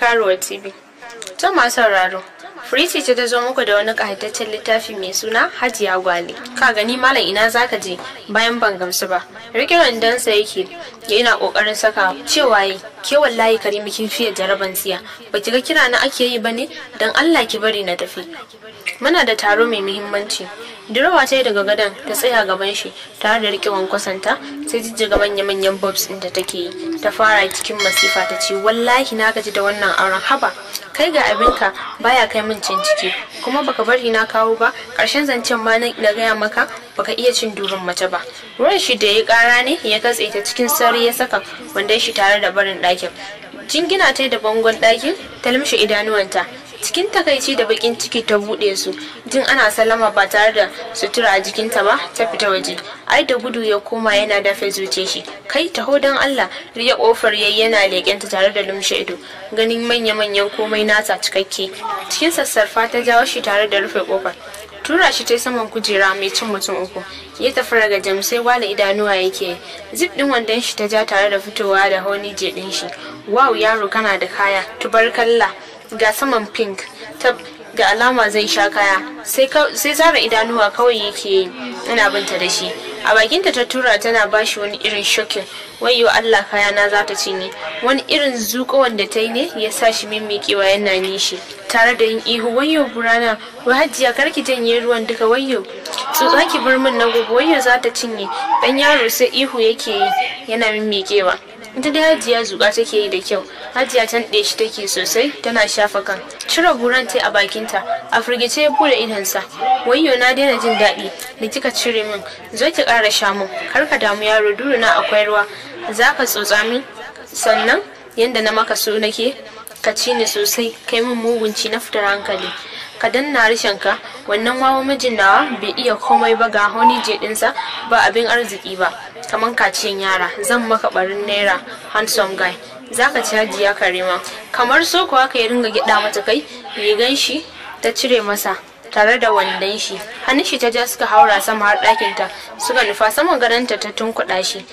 Karuwa TV. To masu sauraro, Firiti ce ta zo muku da wani ƙayataccen littafi mai suna Hajiya Gwale. Ka gani malam, ina zaka je bayan ban gamsu ba? Rike wandonsa yake yana kokarin saka, cewa yi ke wallahi Karimi kin fiye jaraban tsiya. Ba ki ga kira na ake yi bane? Dan Allah ki bari na tafi. Muna da taro mai muhimmanci. Durowa ta yi daga gadon, ta tsaya gaban shi tare da rike wankwasanta, sai jijjiga manya-manyan bobs ɗin da take yi. Ta fara cikin masifa ta ce, "Wallahi na gaji da wannan auren. Haba, kai ga abinka baya kai min cin ciki, kuma baka bari na kawo ba. Karshen zancen ma na gaya maka, baka iya cin durin mace ba." Ruwan shi da ya kara ne ya katse ta. Cikin sauri ya saka wandon shi tare da barin ɗakin. Jingina ta da bangon ɗakin, ta limshe idanuwanta cikin takaici da bakin ciki, ta buɗe su jin ana sallama. Ba tare da sutura a jikinta ba ta fita waje. Ai da gudu ya koma yana dafe zuce shi. "Kai, taho don Allah." Riya kofar yayi yana leƙenta tare da lumshe ido, ganin manya-manyan komai nata cikakke. Cikin sassarfa ta jawo shi tare da rufe kofar. Tura shi ta saman kujera mai cin mutum uku ya tafi raga jam, sai wala idanuwa yake. Zip din wandon shi ta ja tare da fitowa da honey J din shi. "Wow yaro, kana da kaya, tubarkalla. Ga saman pink ta da alama zai sha kaya." Sai zara idanuwa kawai yake yi ina binta da shi. A bakinta ta tura tana bashi wani irin shocking "Wayyo Allah, kaya na za ta cinye." Wani irin zuƙo wanda ta yi ne ya sa shi mimmiƙewa yana nishi tare da yin ihu, "Wayyo burana! Wai Hajiya, karki janye ruwan duka. Wayyo, tsotsa ki bar min na gobe. Wayyo, za ta cinye." Dan yaro sai ihu yake yi yana mimmiƙewa. Ita dai Hajiya zuƙa take yi da kyau. Hajiya tanɗe shi take sosai tana shafa kan. Cire buran ta a bakinta. A firgice ya bude idonsa. "Wayyo, na daina jin daɗi da kika cire min. Zo ki ƙara sha min. Kar ka damu yaro, duruna akwai ruwa, za ka tsotsa min. Sannan yanda na maka so nake ka ci ni sosai, kai min mugunci na fitar hankali. Ka danna harshenka. Wannan wawa mijin nawa bai iya komai ba, ga honey J dinsa ba abin arziki ba, kaman kaciyan yara. Zan maka barin naira, handsome guy, zaka ci Hajiya Karima." Kamar so kuwa ka ringa gida mata kai. Rigan shi ta cire masa tare da wandon shi. Hannun shi ta ja suka haura sama har ɗakin ta suka nufa. Saman gadonta ta tunkuɗa shi,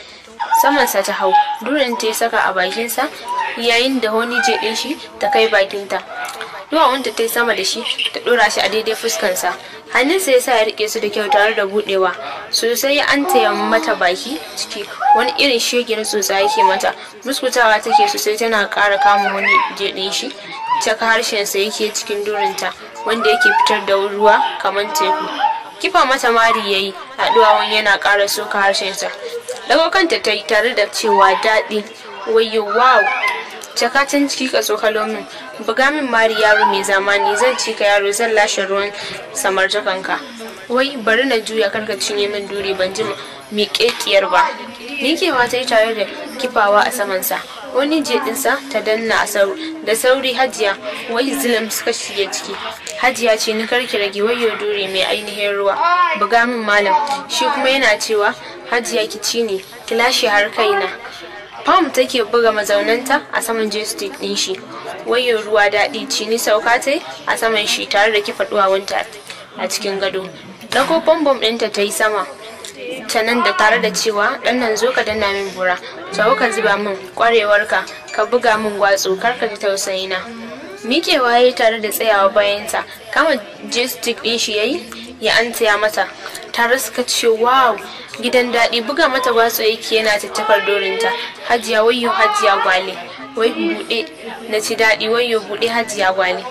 samansa ta hau. Durin ta saka a bakinsa yayin da honey J ɗin shi ta kai bakinta. Duwawunta ta yi sama da shi, ta ɗora shi a daidai fuskansa. Hannunsa ya sa ya rike su da kyau tare da budewa sosai. Ya antaya mata baki ciki, wani irin shegiyar tsotsa yake mata. Muskutawa take sosai tana ƙara kama honey J ɗin shi. Caka harshensa yake cikin durinta wanda yake fitar da ruwa kamar teku. Kifa mata mari yayi a duwawun yana ƙara soka harshensa. Dago kanta ta yi tare da cewa, "Daɗi, wayyo, wow. Caka can ciki ka tsokalo min. Buga min mari yaro mai zamani. Zan ci ka yaro, zan lashe ruwan samartakanka. Wai bari na juya, karka cinye min duri, ban ji miƙeƙiyar ba." Miƙewa ta yi tare da kifawa a samansa. Honey J ɗinsa ta danna da sauri. Hajiya wai zilim suka shige ciki. "Hajiya ce ni, karki rage. Wayyo duri mai ainihin ruwa, buga min malam." Shi kuma yana cewa, "Hajiya, ki ci ne, ki lashe har kaina." Pam take buga mazaunanta a saman joystick din shi. "Wayyo ruwa daɗi, ci ni." Sauka ta a saman shi tare da kifa duwawunta a cikin gado. Ɗago bambam ɗinta ta yi sama ta nan da tare da cewa, "Ɗan nan, zo ka danna min bura. Tawo ka zuba min ƙwarewarka, ka buga min gwatsu, kar ka ji tausayina." Miƙewa ya yi tare da tsayawa bayanta. Kama joystick ɗin shi yayi ya antaya mata. Tare suka ce, "Wow, gidan daɗi." Buga mata gwatso yake yana tattakar dorinta. "Hajiya, wayyo Hajiya Gwale, wai buɗe na ci daɗi. Wayyo, buɗe Hajiya Gwale."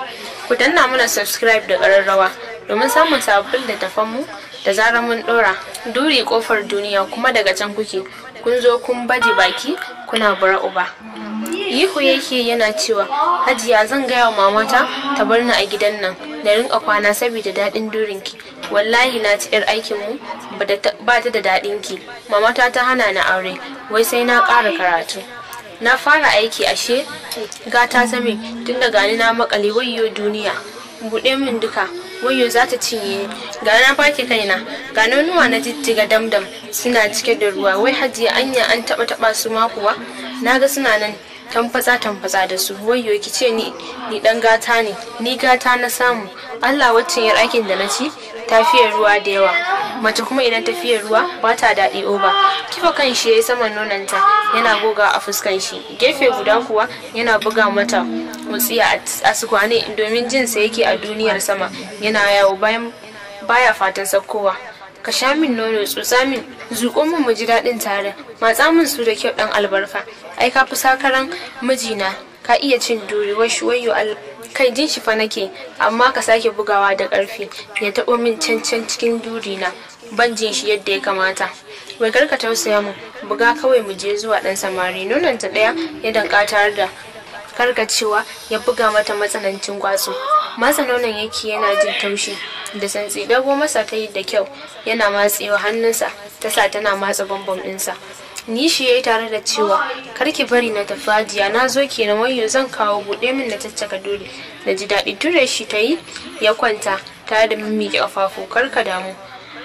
Ku danna mana subscribe da ƙararrawa domin samun sababbin littattafan mu da zarar mun ɗora. Duri kofar duniya, kuma daga can kuke, kun zo kun baje baki kuna bura uba. Ihu yake yana cewa, "Hajiya, zan gaya wa mamata ta bar ni a gidan nan na rinka kwana saboda daɗin durinki. Wallahi na ci yar aikin mu ba ta da daɗin ki. Mamata ta hana ni aure, wai sai na ƙara karatu, na fara aiki. Ashe gata ta min tun da gani na makale. Wayyo duniya, buɗe min duka. Wayyo, za ta cinye ni. Ga na fake kaina, ga nonuwa na jijjiga damdam suna cike da ruwa. Wai Hajiya, anya an taɓa taɓa su ma kuwa? Na ga suna nan tamfatsa tamfatsa da su. Wayyo, ki ce ni ni dan gata ne, ni gata na samu. Allah, waccan yar aikin da na ci ta fiye ruwa da yawa. Mace kuma idan ta fiye ruwa ba ta daɗi oba." Kifa kan shi yayi saman nonanta yana goga a fuskan shi. Gefe guda kuwa yana buga mata Wutsiya a sukwane domin jinsa yake a duniyar sama yana yawo bayan baya fatan sakkowa. Ka sha min nono, tsotsa min, zuƙo min mu ji daɗin tare, matsa min su da kyau ɗan albarka. Ai ka fi sakaran mijina, ka iya cin duri, wash wayyo Allah. Kai jin shi fa nake, amma ka sake bugawa da ƙarfi ya taɓo min can can cikin durina, ban jin shi yadda ya kamata. Wai kar ka tausaya mu, buga kawai mu je zuwa ɗan samari. Nonon ta ɗaya ya danƙa tare da karkacewa ya buga mata matsanancin gwatsu. Matsa nonon yake yana jin taushi da santsi. Dago masa ta yi da kyau yana matsewa hannunsa ta sa tana matsa bambam ɗinsa. Nishi ya yi tare da cewa kar ki bari na tafi hajiya, na zo kenan, wayyo zan kawo, buɗe min na caccaka dole na ji daɗi. Ture shi ta yi ya kwanta tare da mimmiƙe ƙafafu. Kar ka damu,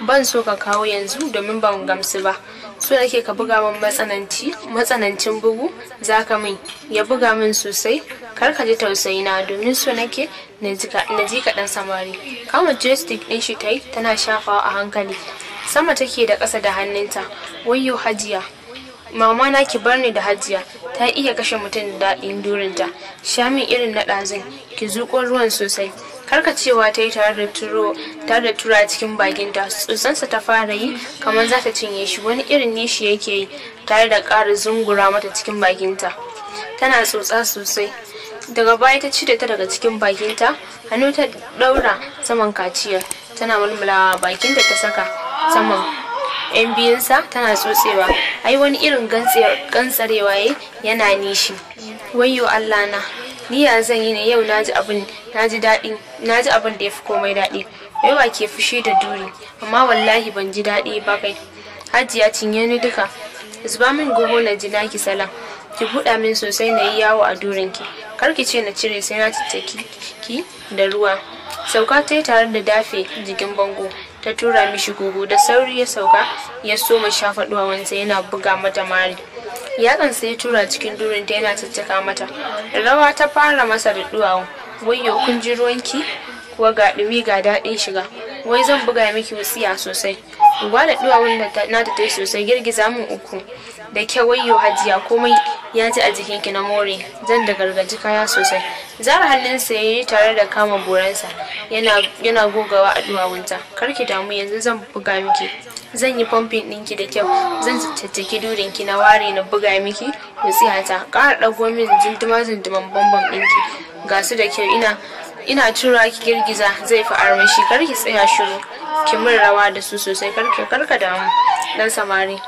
ban so ka kawo yanzu domin ban gamsu ba, so nake ka buga min matsanancin bugu zaka min. Ya buga min sosai, kar ka ji tausayi na domin so nake na ji ka ɗan samari. Kama joystick ɗin shi ta yi tana shafawa a hankali, sama take da ƙasa da hannunta. Wayyo hajiya, mama na ki bar ni da hajiya, ta iya kashe mutum da daɗin durinta. Sha min irin na ɗazun, ki zuƙo ruwan sosai. Karkacewa ta yi tare da tura cikin bakinta. Tsotsansa ta fara yi kamar za ta cinye shi. Wani irin nishi yake yi tare da ƙara zungura mata cikin bakinta, tana tsotsa sosai. Daga baya ta cire ta daga cikin bakinta, hannu ta ɗaura saman kaciyar tana mulmulawa bakinta, ta saka saman yan biyunsa tana tsotsewa. Ai wani irin gantsarewa yayi yana nishi. Wayyo Allah na, ni ya zan yi ne yau? Naji abin, naji daɗi, naji abin da yafi komai daɗi. Wai wa ke fushi da duri? Amma wallahi ban ji daɗi ba. Kai hajiya, cinye ni duka, zuba min goho na ji naki salam. Ki buɗa min sosai na yi yawo a durinki, kar ki ce na cire sai na cicciki ki da ruwa. Sauka ta yi tare da dafe jikin bango, ta tura mishi gugu da sauri ya sauka ya soma shafa duwawansa yana buga mata mari. Yatsansa ya tura cikin durinta yana caccaka mata. Rawa ta fara masa da duwawu. Wayyo, kun ji ruwanki kuwa, ga ɗumi ga daɗin shiga. Wai zan buga miki wutsiya sosai. Gwada duwawun nata ta yi sosai, girgiza min uku da kyau. Wayyo hajiya, komai ya ji a jikinki, na more, zan da gargaji kaya sosai. Zara hannunsa ya yi tare da kama boransa yana gogawa a duwawunta. Kar ki damu, yanzu zan buga miki, zan yi pumping ɗinki da kyau, zan caccaki durinki na ware na buga miki wutsiyata. Ƙara ɗago min zintuma zintuman bambam ɗinki, ga su da kyau, ina tura ki girgiza zai fi armashi. Kar ki tsaya shiru, ki min rawa da su sosai. Kar ka damu dan samari,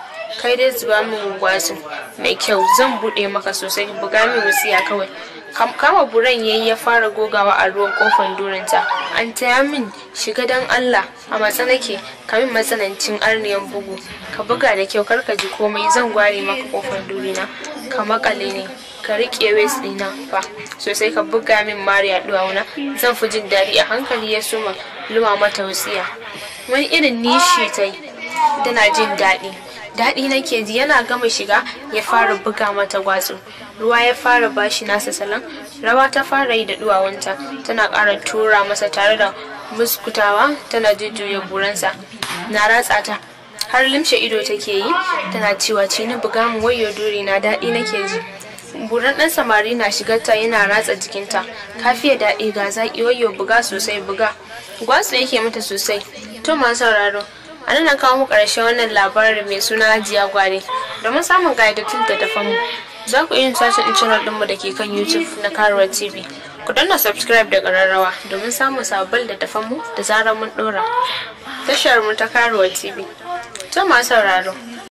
kai dai zuba min gwasu mai kyau, zan buɗe maka sosai, buga min wutsiya kawai. Kama buran yayi ya fara gogawa a ruwan kofan durinta. An taya min shiga dan Allah, a matsa nake, ka min matsanancin arniyan bugu, ka buga da kyau, kar ka ji komai, zan gware maka kofan durina, ka makale ne, ka riƙe waist ɗina fa sosai, ka buga min mari a duwawuna, zan fi jin daɗi. A hankali ya soma luma mata wutsiya. Wani irin nishi ta yi tana jin daɗi. Daɗi nake ji. Yana gama shiga ya fara buga mata gwatsu. Ruwa ya fara bashi nasa salon. Rawa ta fara yi da duwawunta, tana ƙara tura masa tare da muskutawa, tana jujjuya buransa na ratsa ta. Har limshe ido take yi tana cewa ci ni, buga mu, wayyo duri na, daɗi nake ji. Buran ɗan samari na shigarta yana ratsa jikinta. Kafiya daɗi, ga zaƙi, wayyo, buga sosai, buga. Gwatsu yake mata sosai. To masu sauraro, a nan kawo mu ƙarshen wannan labarin mai suna Hajiya Gwale. Domin samun ƙayyadattun littattafan mu, za ku iya sashen channel ɗinmu da ke kan YouTube na Karuwa TV. Ku danna subscribe da ƙararrawa domin samun sabbin littattafan mu da zarar mun ɗora. Tashar mu ta Karuwa TV. To masu sauraro,